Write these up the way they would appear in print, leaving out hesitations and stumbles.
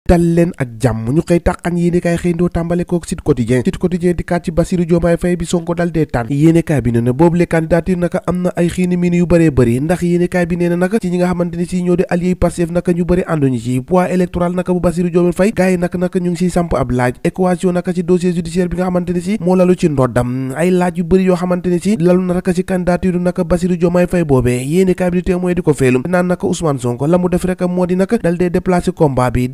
dal leen ak jàmm ñu koy tàqan yéenekaay xëy ndoo tàmbale kook Sud Quotidien di kat ci Bassirou Diomaye Faye bi Sonko dal dee tànn yéenekaay bi ne na boobu le candidature naka am na ay xiini miini yu bëree bëri ndax yéenekaay bi nee na naka ci ñi nga xamante ni si ñoo di allié Pastef naka ñu bëri ànduñu ci poids électoral naka bu Bassirou Diomaye Faye gars yi naka ñu ngi siy samp ab laaj équation naka ci dossier judiciaire bi nga xamante ni si moo lalu ci ndoddam ay laaj yu bëri yoo xamante ni si lalu na naka ci candidature naka Bassirou Diomaye Faye boobee yéenekaay bi di témoin di ko feelu naan naka Ousmane Sonko la mu def rek moo di naka dal dee déplacer combat bi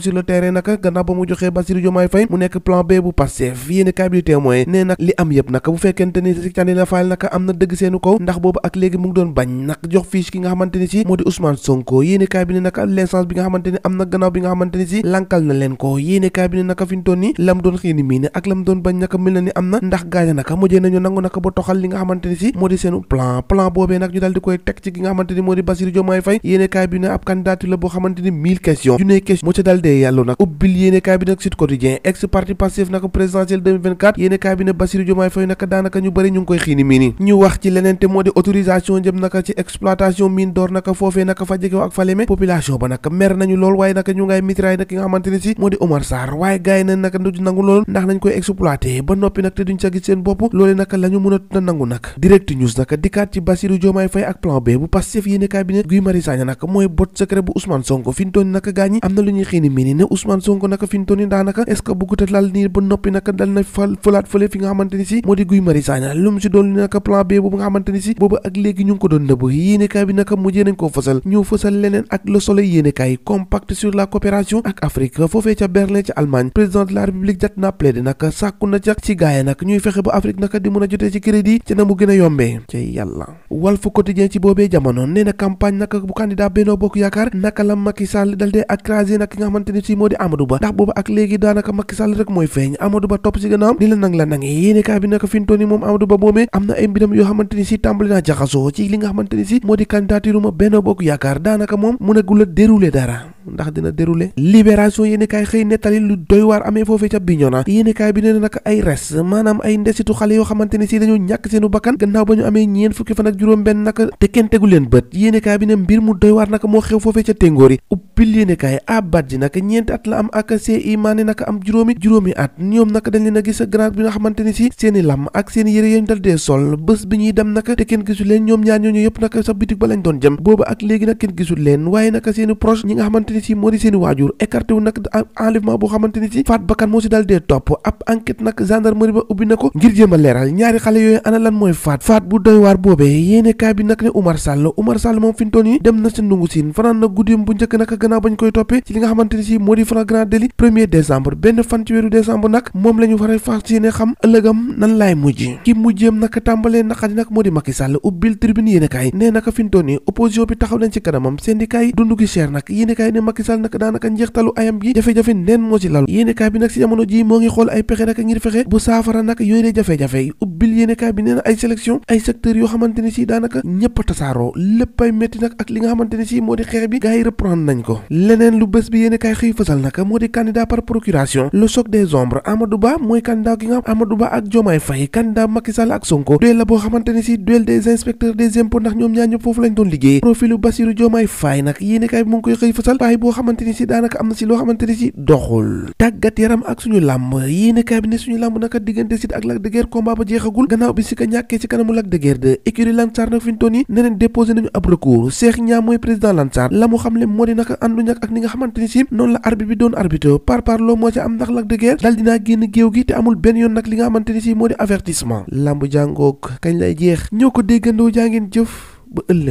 sur le terrain naka gannaaw ba mu joxee Bassirou Diomaye Faye mu nekk plan B bu Pastef yéenekaay bi di témoin nee nag li am yëpp naka bu fekkente ni si candidat Fall naka am na dëgg seenu kaw ndax boobu ak léegi mu ngi doon bañ nag jox fiche ki nga xamante ni si moo di Ousmane Sonko yéenekaay bi ne naka l'instance bi nga xamante ni am na gannaaw bi nga xamante ni si lankal na leen ko yéenekaay bi ne naka fi ñu toon ni lam doon xiini mii ne ak lam doon bañ naka mel na ni am na ndax gaaña naka mujjee nañu nangu naka ba toxal li nga xamante ni si moo di seenu plan boobee nag ñu dal di koy teg ci ki nga xamante ni moo di Bassirou Diomaye Faye yéenekaay bi ne ab candidature la boo xamante ni 1000 questions junne question moo ca dal dee yàllu nag ubbil yéenekaay bi nag Sud Quotidien ex parti Pastef naka présidentielle 2024 yéenekaay bi ne Bassirou Diomaye Faye naka daanaka ñu bëri ñu ngi koy xiini miini ñu wax ci leneen te moo di autorisation jëm naka ci exploitation mine d'or naka foofee naka fa jegew ak Falémé population ba naka mer nañu lool waaye naka ñu ngay mitraille nag ki nga xamante ni si moo di Omar Sarr waaye gars yi na naka du nangu lool ndax nañ koy exploité ba noppi nag te duñ sa gis seen bopp loole naka la ñu mën a nangu nag direct news naka dikkaat ci Bassirou Diomaye Faye ak plan B bu Pastef yéenekaay bi ne Guy Marius Sagna naka mooy bot secret bu Ousmane Sonko fi ñu toon naka gaañi am na lu ñuy xiini miini ne Ousmane Sonko naka fi ñu toon ni daanaka est-ce que bëggut a lal nii ba noppi naka dal na falaat fële fi nga xamante ni si moo di Guy Marius Sagna lu mu si doon naka plan B boobu nga xamante ni si boobu ak léegi ñu ngi ko doon nëbb yéenekaay bi naka mujjee nañ koo fësal ñu fësal leneen ak Le Soleil yéenekaay compact sur la coopération ak Afrique foofee ca Berlin ca Allemagne président de la République jat na plaidé naka sàkku na ca ci gaaya nag ñuy fexe ba Afrique naka di mën a jotee ci crédit ci na mu gën a yombee ci yàlla Walf Quotidien ci boobee jamono nee na campagne naka bu candidat Benno Bokk Yaakaar naka la Macky Sall dal dee écrasé nag ki nga xamante ni si moo di Amadou Ba ndax boobu ak léegi daanaka Macky Sall rek mooy feeñ Amadou Ba topp ci gannaawam di la nange yéenekaay bi naka fi ñu toll nii moom Amadou Ba moomee am na ay mbiram yoo xamante ni si tàmbali naa jaxasoo ci li nga xamante ni si moo di candidature ma Benno Bokk Yaakaar daanaka moom mu negul a déroulé dara ndax dina déroulé libération yéenekaay xëy nettali lu doy waar amee foofee ca Bignona yéenekaay bi nee na naka ay res maanaam ay ndesitu xale yoo xamante ni si dañoo ñàkk seenu bakkan gannaaw ba ñu amee ñeen fukki fan ak juróom benn naka te kenn tegu leen bët yéenekaay bi ne mbir mu doy waar naka moo xew foofee ca Tengori ubbil yéenekaay abat ji naka ñeenti at la am ak ci maane naka am juróomi at ñoom naka dañ leen a gis grand bi nga xamante ni si seeni lam ak seeni yëre yañ dal dee sol bés bi ñuy dem naka te kenn gisul leen ñoom ñaar ñooñu yëpp naka sa bitig ba lañ doon jëm boobu ak léegi nag kenn gisul leen waaye naka seeni proche ñi nga xamante ni si moo di seeni waajur écarté wu nag enlèvement boo xamante ni si faat bakkan moo si dal dee topp ab enquête nag gendarmerie ba ubbi na ko ngir jéem a leeral ñaari xale yooyu ana lan mooy faat bu doy waar boobee yéenekaay bi nag ne Oumar Sall moom fi ñu toon yi dem na sa ndungu siin fanaan na guddeem bu njëkk naka gannaaw bañ koy toppee ci li nga xamante ni si moo di flagrant délit 1er décembre benn fan ci weeru décembre nag moom la ñu war a fas yéene xam ëllëgam nan laay mujj ki mujjeem naka tàmbalee naqadi nag moo di Macky Sall ubbil tribune yéenekaay nee naka fi ñu toon yi opposition bi taxaw nañ ci kanamam syndicat yi dund gi cher nag yéenekaay ne Macky Sall nag daanaka njeextalu ayam gi jafe-jafe neen moo ci lalu yéenekaay bi nag si jamono ji moo ngi xool ay pexe nag ngir fexe bu saafara nag yooyu de jafe-jafe yi ubbil yéenekaay bi nee na ay sélection ay secteurs yoo xamante ni si daanaka ñëpp a tasaaroo lépp ay métti nag ak li nga xamante ni si moo di xeex bi gars yi reprendre nañ ko leneen lu bés bi yéenekaay xëy fësal nag moo di candidat par procuration le choc des ombres Amadou Ba mooy candidat gi nga xam Amadou Ba ak Diomaye Faye candidat Macky Sall ak Sonko duel la boo xamante ni si duel des inspecteurs des impôts ndax ñoom ñaar ñëpp foofu lañ doon liggéey profilu Bassirou Diomaye Faye nag yéenekaay bi mu ngi koy xëy fësal waaye boo xamante ni si daanaka am na si loo xamante ni si doxul tàggat yaram ak suñu làmb yéenekaay bi ne suñu làmb naka diggante Siteu ak Lac de Guiers combat ba jeexagul gannaaw bi si ka ñàkkee ci kanamu Lac de Guiers de écurie Lansar nag fi ñu toon yi neneen déposé nañu ab recours Cheikh Niang mooy président Lansar la mu xamle moo di naka ànduñ ak ni nga xamante ni si noonu la arbitre bi doon arbitre par loo moo ci am ndax Lac de Guiers dal dinaa génn géew gi te amul benn yoon nag li nga xamante ni si moo di avertissement lamb jàngoog kañ lay jeex ñoo ko déggandoo jaa ngeen jëf ba ëllëg